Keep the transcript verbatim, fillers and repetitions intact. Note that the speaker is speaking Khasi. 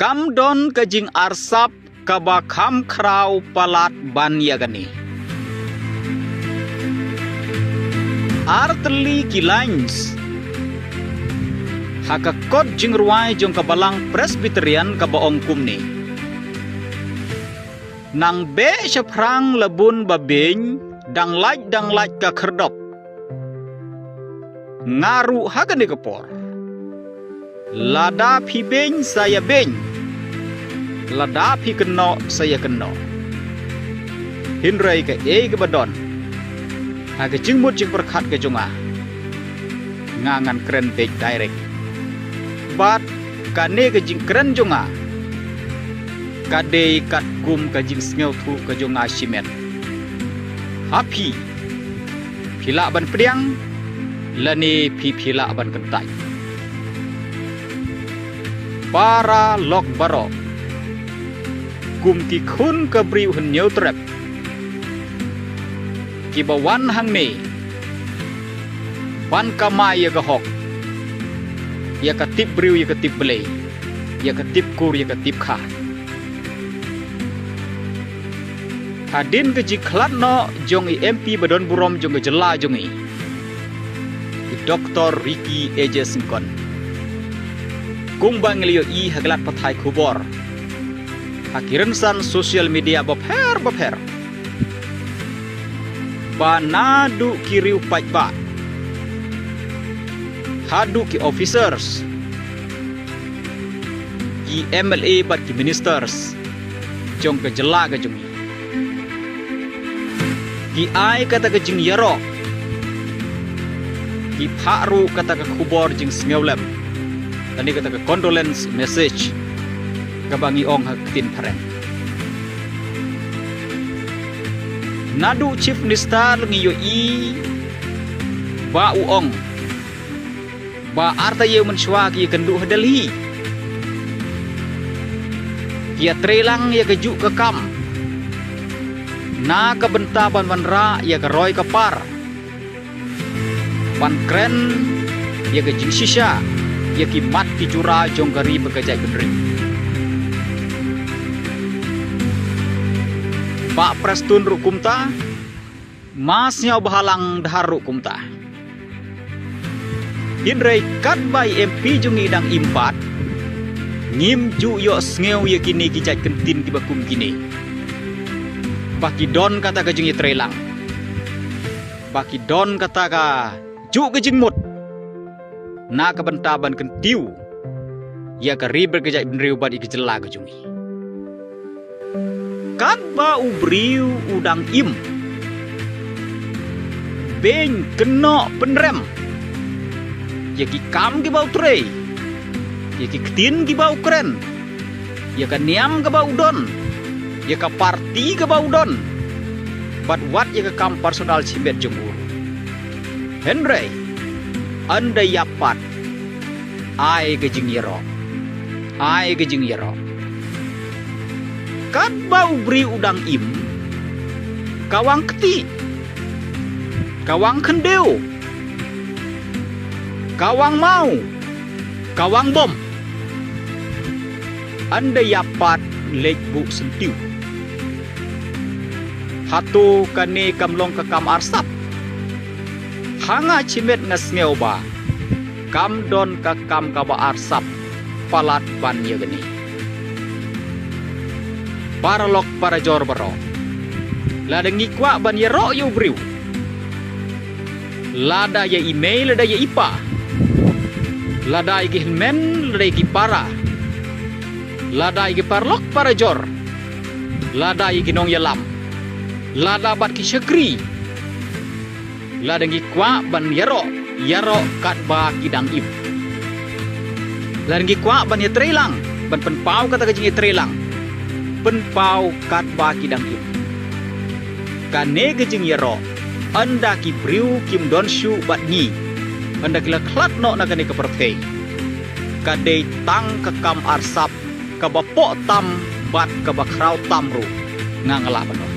Kam don ka jingarsap kaba kham khraw palat ban ïa kane. Artylli ki lines ha ka kot jingrwai jong ka Balang Presbyterian kaba ong kumne: Nang beh shaphrang la bun ba beiñ, dang lait dang lait ka khyrdop. Nga ruh ha kane ka por, lada phi beiñ sa ïa beiñ, lada phi kynnoh sa ïa kynnoh. Hynrei kaei kaba don ha ka jingmut jingpyrkhat ka jong nga, nga ngan kren beit direct. Bad kane ka jingkren jong nga ka dei katkum ka jingsngewthuh ka jong nga shimet. Ha phi, phi lah ban pdiang lane phi, phi lah ban kyntait. Para lok baroh, kum ki khun ka briew Hynñiewtrep kiba wan hangne ban kamai ïa ka hok, ïa ka tip briew, ïa ka tip Blei, ïa ka tip kur, ïa ka tip kha. Hadien ka jingkhlad noh jong i M P ba don burom jong ka jylla jong i, i Doktor Ricky A J Syngkon, kumba ngi la ïohi ha ki lad pathai khubor, ha ki rynsan social media bapher bapher, ba naduh ki riew paidbah haduh ki officers, ki M L A bad ki ministers jong ka jylla ka jong ngi, ki ai kata ka jingïaroh, ki phah ruh kata ka khubor jingsngewlem, lane kata ka condolence message, kaba ngi ong ha ka ktien phareng. Naduh Chief Minister ngi ïohi ba u ong ba arta ïew mynshuwa ki ïakynduh ha Delhi, ki ïatreilang ïa kajuh ka kam, na ka bynta ban wanrah ïa ka roi ka par, ban kren ïa ka jingshisha ïa ki mat ki jura jong ka ri bad ka jaitbynriew. Bah Prestone ruh kumta, Ma Sniawbhalang Dhar ruh kumta. Hynrei katba i M P jong ngi dang im pat, ngim ju ïohsngew ïa kine ki jait ktien kiba kum kine, ba ki don kata ka jingïatreilang, ba ki don kata kajuh ka jingmut na ka bynta ban kyntiew ïa ka ri bad ka jaitbynriew bad ïa ka jylla ka jong ngi. Katba u briew u dang im, beiñ, kynnoh, pynrem ïa ki kam kiba u trei, ïa ki ktien kiba u kren, ïa ka niam kaba u don, ïa ka parti kaba u don, bad wat ïa ka kam personal shimet jong u. Hynrei ynda ïap pat, ai ka jingïaroh, ai ka jingïaroh. Katba u briew u dang im, ka wang kti, ka wang khyndew, ka wang maw, ka wang bom. Ynda ïap pat, leit buh syntiew. Hato kane kam long ka kam arsap? Ha nga shimet nga sngew ba kam don ka kam kaba arsap palat ban ïa kane. Paralok parajor baroh, lada ngi kwah ban ïaroh ïa u briew, lada ïa i mei lada ïa i pa, lada ïa ki hynmen lada ïa ki para, lada ïa ki paralok parajor, lada ïa ki nongïalam, lada bad ki shakri, lada ngi kwah ban ïaroh, ïaroh katba ki dang im. Lada ngi kwah ban ïatreilang, ban pynpaw kata ka jingïatreilang, pynpaw katba ki dang im. Kane ka jingïaroh, ynda ki briew kim don shuh bad ngi, ynda ki la khlad noh na kane ka pyrthei, ka dei tang ka kam arsap kaba poh tam bad kaba khraw tam ruh, nga nga lah ban ong.